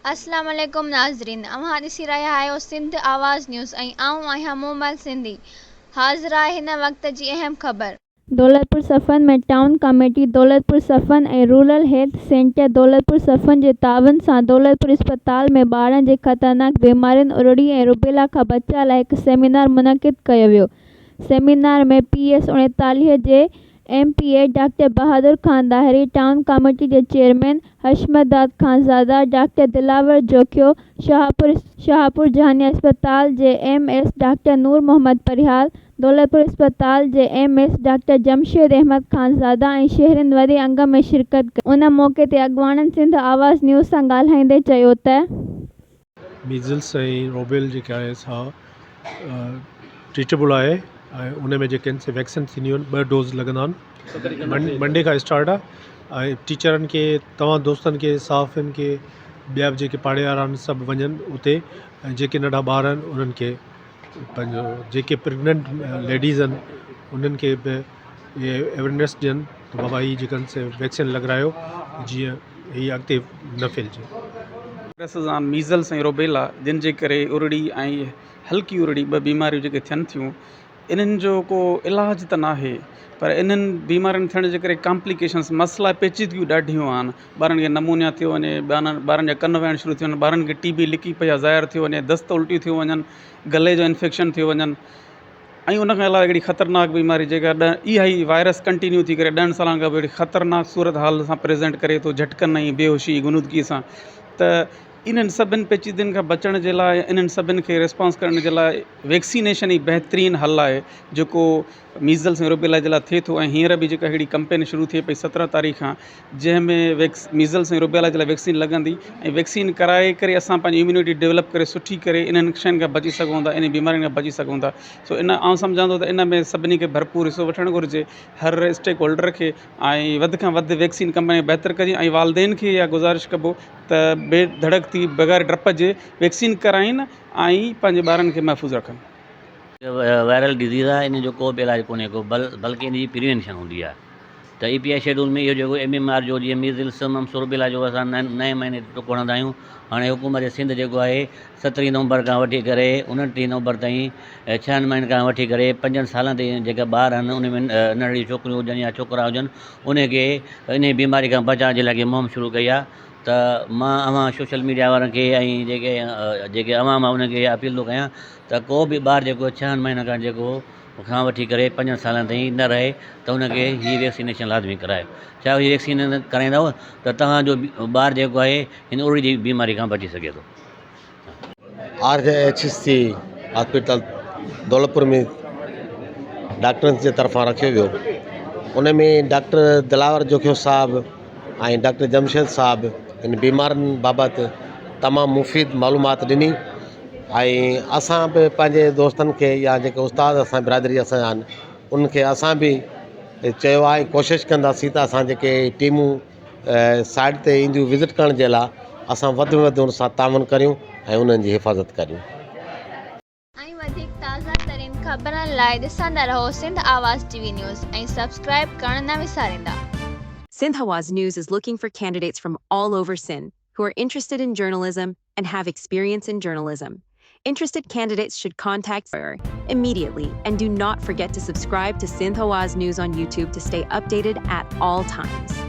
اسلام عليڪم ناظرين اوهان ڏسي رهيا آهيو سنڌ آواز نيوز ۽ آئون آهيان مومل سنڌي حاضر آهي هن وقت جي اهم خبر. دولتپور صفن ۾ ٽائون ڪميٽي دولتپور صفن ۽ رورل هيلٿ سينٽر دولتپور صفن جي تعاون سان دولتپور اسپتال ۾ ٻارن جي خطرناڪ بيمارين ارڙي ۽ روبيلا کان بچاء لاء هڪ سيمينار منعقد ڪيو ويو سيمينار ۾ پي ايس 39 جي M P A doctor Bahadur Khan Dahri, town committee جي چيئرمين حشمت داد خانزاده، ڊاڪٽر دلاور جوکيو، شاهپور شاهپور جهانيان اسپتال جي M S doctor Noor Muhammad Parhiyar, Daulatpur اسپتال جي M S doctor Jamshed Ahmed Khanzada ۽ شهرين وڏي انگ ۾ شرڪت ڪئي. ان موقعي تي اڳواڻن سنڌ آواز نيوز سان ڳالهائيندي چيو ته. ميزلس ۽ روبيل جيڪا آهي سا ٽريٽيبل آهي ۽ ان ۾ جيڪي آهن سي ويڪسين ٿينديون آهن ٻه ڊوز لڳندا آهن منڊي کان اسٽارٽ آهي ۽ ٽيچرن کي توهان دوستن کي صحافين کي ٻيا به جيڪي پاڙي وارا آهن سڀ وڃن اتي ۽ جيڪي ننڍا ٻار آهن انهن کي پنهنجو جيڪي پريگننٽ ليڊيز آهن انهن کي به اهي اويرنيس ڏين ته بابا هي جيڪا آهن سي ويڪسين لڳرايو جيئن هي اڳتي نه ڦهلجي. وائرسز آهن ميزلس ۽ روبيلا جن جي ڪري ارڙي ۽ هلڪي ارڙي ٻه بيماريون جيڪي ٿين ٿيون انهن جو ڪو علاج ته ناهي پر انهن بيمارين ٿيڻ جي ڪري ڪامپليڪيشنس مسئلا پيچيدگيون ڏاڍيون آهن ٻارن کي نمونيا ٿيو وڃي ٻارن جا ڪن وهڻ شروع ٿي وڃن ٻارن کي ٽي بي لڪي پئي آهي ظاهر ٿيو وڃي دست الٽيون ٿيون وڃن گلي جو انفيڪشن ٿيو وڃن ۽ ان کان علاوه هڪڙي خطرناڪ بيماري جيڪا ڏهه اها ئي وائرس ڪنٽينيو ٿي ڪري ڏهن سالن کان پوء اهڙي خطرناڪ صورت حال سان پريزنٽ ڪري ٿو جهٽڪن ۽ بيهوشي غنودگي سان ته انهن سڀن پيچيدگين کان بچڻ جي لاء انهن سڀن کي ريسپانس ڪرڻ جي لاء ويڪسينيشن ئي بهترين حل آهي جيڪو ميزلس ۽ روبيلا جي لاء ٿئي ٿو ۽ هينئر به جيڪا هڪڙي ڪمپين شروع ٿئي پئي 17 تاريخ کان جنهن ۾ ويڪس ميزلس ۽ روبيلا جي لاء ويڪسين لڳندي ۽ ويڪسين ڪرائي ڪري اسان پنهنجي اميونٽي ڊولپ ڪري سٺي ڪري انهن شين کان بچي سگهون ٿا انهن بيمارين کان بچي سگهون ٿا سو ان آئون سمجهان ٿو ته ان ۾ سڀني کي ڀرپور حصو وٺڻ گهرجي هر اسٽيڪ هولڊر کي ۽ وڌ کان وڌ ويڪسين ڪمپني بهتر ڪجي ۽ والدين کي اها گذارش ڪبو ته بي ڌڙڪ ٿي بغير ڊپ جي ويڪسين ڪرائين ۽ پنهنجي ٻارن کي محفوظ رکن. وائرل ڊزيز آهي ان جو ڪو به علاج ڪونهي ڪو بلڪه ان جي پريوينشن هوندي آهي ته اي پي I schedule ۾ اهو جيڪو ايم ايم آر جو جيئن ميزلس ممس روبيلا جو اسان نئين مهيني تي ٽڪو هڻندا آهيون هاڻي حڪومت سنڌ جيڪو آهي سترهين نومبر کان وٺي ڪري انٽيهه نومبر تائين ڇهن مهينن کان وٺي ڪري پنجن سالن تائين جيڪا ٻار آهن ان ۾ ننڍڙيون ڇوڪريون هجن يا ڇوڪرا هجن ان کي انهي بيماري کان بچائڻ جي لاء مهم شروع ڪئي آهي ته مان اوهان سوشل ميڊيا وارن کي ۽ جيڪي جيڪي عوام آهي انهن کي اها اپيل ٿو ڪيان ته ڪو به ٻار جيڪو ڇهن مهينن کان جيڪو کان وٺي ڪري پنجن سالن تائين نه رهي ته ان کي هي ويڪسينيشن لازمي ڪرايو ڇا هي ويڪسين ڪرائيندؤ ته توهان جو ٻار جيڪو آهي هن اڙي جي بيماري کان بچي سگهي ٿو. R J H C hospital Daulatpur ۾ ڊاڪٽرن جي طرفان رکيو ويو ان ۾ ڊاڪٽر دلاور جوکيو صاحب ۽ ڊاڪٽر جمشيد صاحب ان بيمارين بابت تمام مفيد معلومات ڏني ۽ اسان به پنهنجي دوستن کي يا جيڪي استاد اسان برادري اسان جا آهن ان کي اسان به چيو آهي ڪوشش ڪنداسين ته اسان جيڪي ٽيمون سائيٽ تي اينديون وزٽ ڪرڻ جي لاء اسان وڌ ۾ وڌ ان سان تعاون ڪريون ۽ انهن جي حفاظت ڪريون. ۽ وڌيڪ تازه ترين خبرن لاء ڏسندا رهو Sindh Awaz T V news ۽ subscribe ڪرڻ نه وساريندا. Sindh Awaz News is looking for candidates from all over Sindh who are interested in journalism and have experience in journalism. Interested candidates should contact immediately and do not forget to subscribe to Sindh Awaz News on YouTube to stay updated at all times.